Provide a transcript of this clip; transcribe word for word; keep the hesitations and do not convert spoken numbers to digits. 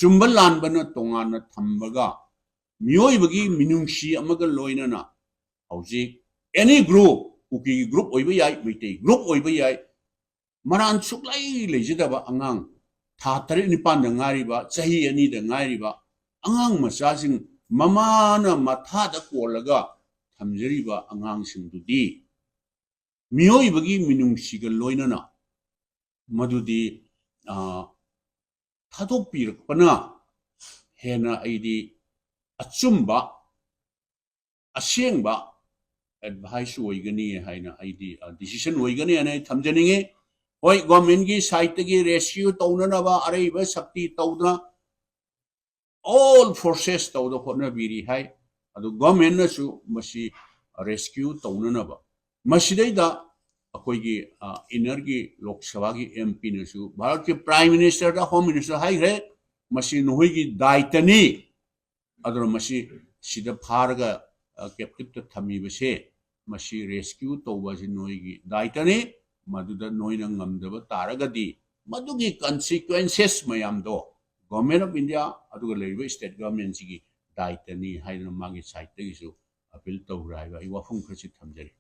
ꯆꯨꯝꯕ ꯂꯥꯟꯕꯅ ꯇꯣꯉꯥꯟꯅ ꯊꯝꯕꯒ, ꯃꯤꯑꯣꯏꯕꯒꯤ ꯃꯤꯅꯨꯡꯁꯤ ꯑꯃꯒ ꯂꯣꯏꯅꯅ ꯍꯧꯖꯤꯛ ꯑꯦꯅꯤ ꯒ꯭ꯔꯨꯞ, ꯀꯨꯀꯤꯒꯤ ꯒ꯭ꯔꯨꯞ ꯑꯣꯏꯕ ꯌꯥꯏ, ꯃꯩꯇꯩ ꯒ꯭ꯔꯨꯞ ꯑꯣꯏꯕ ꯌꯥꯏ, ꯃꯔꯥꯟ ꯁꯨꯛꯂꯩ ꯂꯩꯖꯗꯕ ꯑꯉꯥꯡ, ꯊꯥ ꯇꯔꯦꯠ ꯅꯤꯄꯥꯟꯗ ꯉꯥꯏꯔꯤꯕ, ꯆꯍꯤ ꯑꯅꯤꯗ ꯉꯥꯏꯔꯤꯕ ꯑꯉꯥꯡ ꯃꯆꯥꯁꯤꯡ ꯃꯃꯥꯅ ꯃꯊꯥꯗ ꯀꯣꯜꯂꯒ ꯊꯝꯖꯔꯤꯕ ꯑꯉꯥꯡꯁꯤꯡꯗꯨꯗꯤ ꯃꯤꯑꯣꯏꯕꯒꯤ ꯃꯤꯅꯨꯡꯁꯤꯒ ꯂꯣꯏꯅꯅ ꯃꯗꯨꯗꯤ, ꯑ, ꯊꯥꯗꯣꯛꯄꯤꯔꯛꯄꯅ ꯍꯦꯟꯅ ꯑꯩꯗꯤ ꯑꯆꯨꯝꯕ, ꯑꯁꯦꯡꯕ ꯑꯦꯗꯚꯥꯏꯁ ꯑꯣꯏꯒꯅꯤ ꯍꯥꯏꯅ ꯑꯩꯗꯤ, ꯑ, ꯗꯤꯁꯤꯖꯟ ꯑꯣꯏꯒꯅꯤ ꯍꯥꯏꯅ ꯑꯩ ꯊꯝꯖꯅꯤꯡꯉꯤ꯫ ꯍꯣꯏ, ꯒꯣꯔꯃꯦꯟꯒꯤ ꯁꯥꯏꯠꯇꯒꯤ ꯔꯦꯁꯀ꯭ꯌꯨ ꯇꯧꯅꯅꯕ ꯑꯔꯩꯕ ꯁꯛꯇꯤ ꯇꯧꯗꯅ ꯑꯣꯜ ꯐꯣꯔꯁꯦꯁ ꯇꯧꯗ ꯍꯣꯠꯅꯕꯤꯔꯤ ꯍꯥꯏ꯫ ꯑꯗꯨ ꯒꯣꯔꯃꯦꯟꯅꯁꯨ ꯃꯁꯤ ꯔꯦꯁꯀ꯭ꯌꯨ ꯇꯧꯅꯅꯕ, ꯃꯁꯤꯗꯩꯗ ꯑꯩꯈꯣꯏꯒꯤ, ꯑ, ꯏꯟꯅꯔꯒꯤ ꯂꯣꯛ ꯁꯚꯥꯒꯤ ꯑꯦꯝ ꯄꯤꯅꯁꯨ ꯚꯥꯔꯠꯀꯤ ꯄ꯭ꯔꯥꯏꯝ ꯃꯤꯅꯤꯁꯇꯔꯗ, ꯍꯣꯝ ꯃꯤꯅꯤꯁꯇꯔ ꯍꯥꯏꯈ꯭ꯔꯦ, "ꯃꯁꯤ ꯅꯈꯣꯏꯒꯤ ꯗꯥꯏꯇꯅꯤ, ꯑꯗꯨꯅ ꯃꯁꯤ ꯁꯤꯗ ꯐꯥꯔꯒ, ꯑ, ꯀꯦꯞꯇꯤꯞꯇ ꯊꯝꯃꯤꯕꯁꯦ, ꯃꯁꯤ ꯔꯦꯁꯀ꯭ꯌꯨ ꯇꯧꯕ ꯑꯁꯤ ꯅꯣꯏꯒꯤ ꯗꯥꯏꯇꯅꯤ, ꯃꯗꯨꯗ ꯅꯣꯏꯅ ꯉꯝꯗꯕ ꯇꯥꯔꯒꯗꯤ ꯃꯗꯨꯒꯤ ꯀꯟꯁꯤꯀ꯭ꯋꯦꯟꯁꯦꯁ ꯃꯌꯥꯝꯗꯣ ꯒꯣꯔꯃꯦꯟ ꯑꯣꯐ ꯏꯟꯗꯤꯌꯥ ꯑꯗꯨꯒ ꯂꯩꯔꯤꯕ ꯁ꯭ꯇꯦꯠ ꯒꯣꯔꯃꯦꯟꯁꯤꯒꯤ ꯗꯥꯏꯇꯅꯤ" ꯍꯥꯏꯗꯅ ꯃꯥꯒꯤ ꯁꯥꯏꯠꯇꯒꯤꯁꯨ ꯑꯄꯤꯜ ꯇꯧꯈ꯭ꯔꯦ ꯍꯥꯏꯕ ꯑꯩ ꯋꯥꯐꯝ ꯈꯔꯁꯤ ꯊꯝꯖꯔꯤ꯫